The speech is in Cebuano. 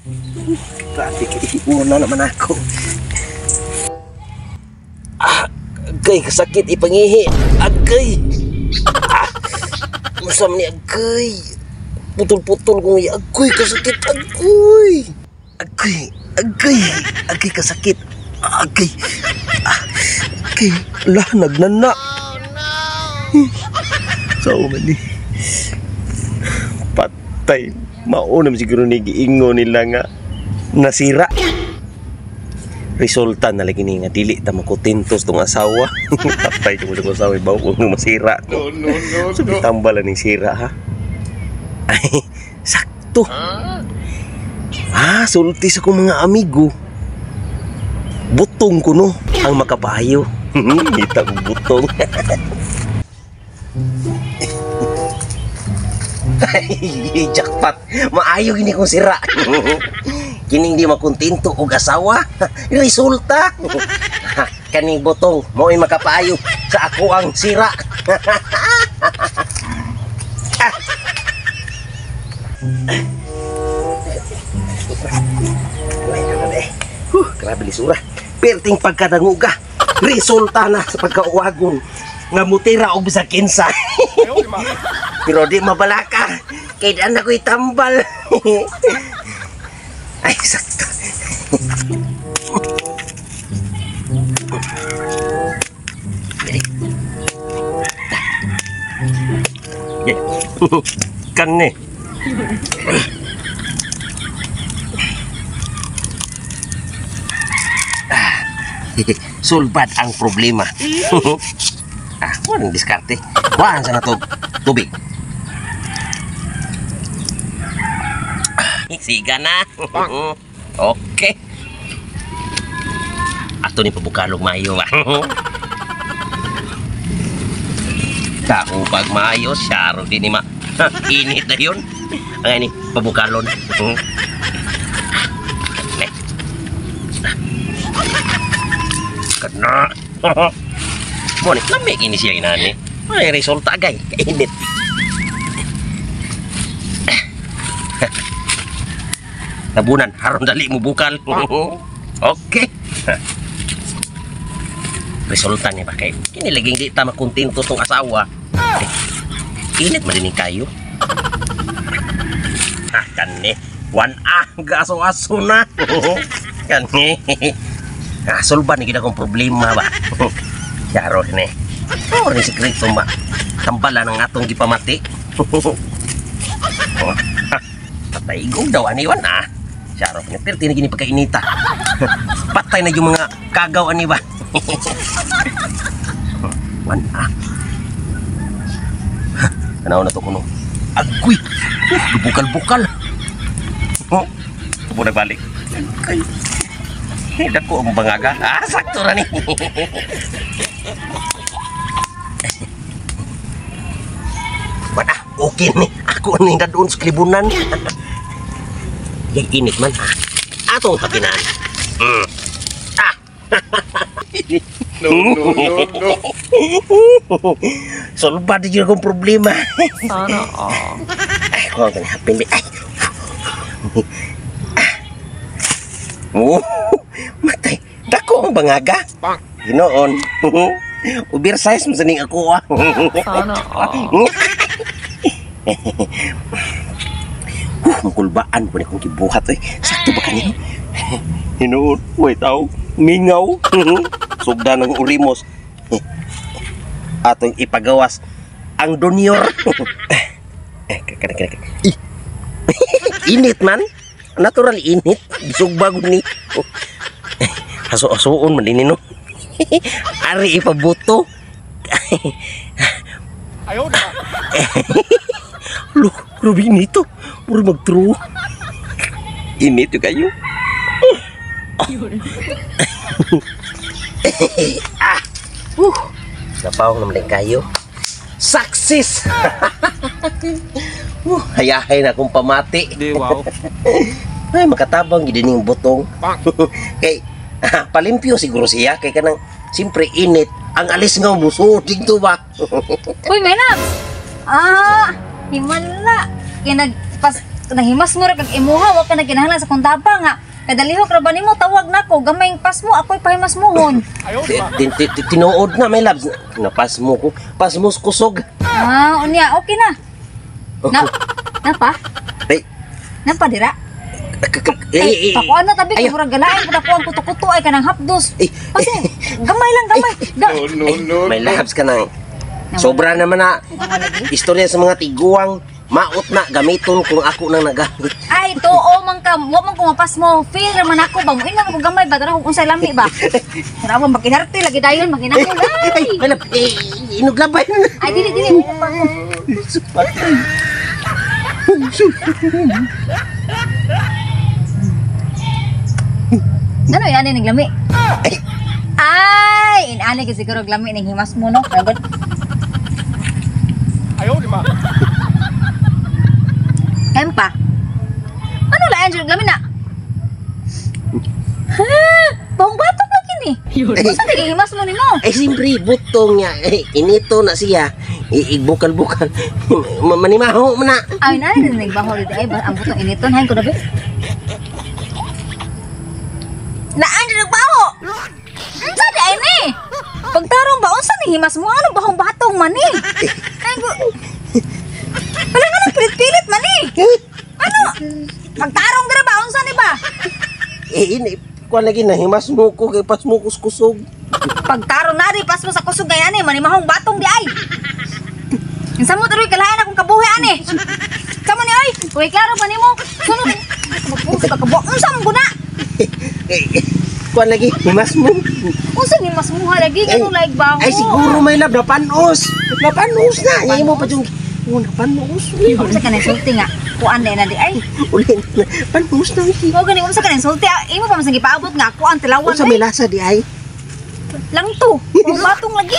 Grabe, una naman ako. Ah, agay, kasakit ipangihi. Agay. Ah, usam ni agay. Putol-putol kong agay, kasakit, agay. Agay, agay, agay, kasakit. Agay. Ah, agay, lah, nagnana. Oh, no. Sao man ni. Patay. Mauna siguro ni giingo nila nga nasira. Resulta na lagi ni nga dili ta makotentos tong asawa. Patay ko sa asawa bawo kung masira. No, no, no, So, no. tambal ni sira ha. Ay, sakto. Ah, sulti sa kong mga amigo. Butong ko no ang makapayo. Kita ko butong. Ay, jackpot. Maayo gini kong sira. Kining di makontento og asawa. Resulta. Kaning butong mo'y makapaayo sa ako ang sira. Huh, grabe lisura. Perting pagkadanguga. Resulta na sa pagkauwagon nga mutira og bisag kinsa. Pero di mabalaka. Kay daan ako'y tambal. Ay, sakto. Kani. Sulbad ang problema. Ah, walang diskarte. Kuhaan sa na to tubig. Siga na. Okay. Ato ni pabukalog maayo ba. Kaupag maayo, syaro din ni ma. Init na yun. Ang ini, pabukalon. Kana. Mo ni lamig ini siya inani. Ay, resulta agay, kainit. Tabunan, haron dali mo bukal. Okay. Resulta niya ba kay kini laging di ta makontento tong asawa. Init man din kayo. Ha, kani. 1A gaso-aso na. Kani. Ah, sulban ni gid akong problema ba. Yaro ni. Oh, ni sekreto ba. Tambalan ang atong gipamati. Oh, patay igong daw ani wan ah. Syaro ni perti ni gini pagkainita. Patay na yung mga kagaw ani ba. Wan ah. Tanaw na to kuno. Agoy. Bukal-bukal. Oh, tubo nagbalik. Ay. Dako ang bangaga. Ah, sakto ra ni. Wala, okay ni. Ako ni dadun sa kalibunan. Yang init man. Ah. Atong hapinan. Ah. No, no, no, no. Sulbad jud akong problema. Sana all. Ay, ko ang hapin. Ay. Oh, matay. Dako ang bangaga. Ginoon. Oversize mo sa ning ako ah. Sana all. Huh, makulbaan po ni akong gibuhat eh. Sakto ba kanino? Hinuon, way tao, mingaw. Sugda ng urimos. Atong ipagawas ang donyor. Eh, kana kana. Init man. Natural init. Bisugba gud ni. Aso-asoon man din no. Ari ipabuto. Ayaw na. Lo, grabe init to. Puro mag-true. Init yung kayo. Ah! Napaw naman din kayo. Success! Hayahay na akong pamati. Di, wow. Ay, makatabang gid ning butong. Kay, palimpyo siguro siya. Kay kanang, siyempre init. Ang alis nga muso, dito ba? Uy, my loves! Ah, himala. Kaya nagpas Nahimas mo ra kag imuha, wa ka na kinahanglan sa kong tabang nga. Kadalihok ra ba nimo tawag nako, gamayng pasmo ako'y pahimasmuhon. Tinuod na, my loves. Napasmo ko. Pasmos kusog. Ah, unya, okay na. Na, napa? Ay, Napa dira? eh, Ay, pakuan na tabi Ay, kay murag galain pud ako ang kuto-kuto ay kanang hapdos. Eh, Kasi gamay lang gamay. Ga No, no, no, My no. loves ka na. Sobra naman na. Istorya sa mga tiguang. Maot na gamiton kung ako nang nagamit. Ay, tuo man ka, wa man ko mapasmo. Feel ra man ako ba mo ingon ko gamay ba tara kung unsay lami ba. Tara mo makinarte lagi dayon makinahol. Ay, Ay, my love, eh, inuglabay na. ay dili dili mo pa ko. Ngano yani naglami? Ay. Ay, inani kay siguro glami ning himas mo no. Kagod. Kaya pa. Ano la Angel glami na? Ha? Bang batok na kini. Unsa kay himas mo nimo? Ay, siyempre, butong niya. Eh, inito na siya. Igbukal-bukal. Manimaho mo na. Ay, nani na nagbaho dito. Ay, ang butong initon. Hain ko na ba? Naan na nagbaho! Unsa di ay ni? Pagtarong ba, unsa ni himas mo? Ano bahong batong man ni? Ay, ko... Wala nga nang pilit-pilit man ni! Ano? Pagtarong dira ba, unsa ni ba? Eh, ini, kuha lagi na, himas mo ko, kay pas mo kuskusog. Pagtarong na di, pas mo sa kusog kay ani, manimahong batong di ay! Unsa mo tuloy kalahin akong kabuhi ani? Sama ni ay, uy klaro ba nimo? Sunod, magpuso ka kabuhi. Unsa mo guna? Eh, kuha lagi, himas mo. Unsa ni mas muha lagi Ay, ganun like baho. Ay, siguro, my love, napanos. Napanos na. Ngayon mo pa yung, oh, napanos. Unsa ka sulti nga? Kuan na di ay. Uli, napanos na. Mo gani unsa ka sulti? Imo pa man sa gipaabot nga kuan tilawan Unsa may lasa di ay? Lang to. Ang batong lagi.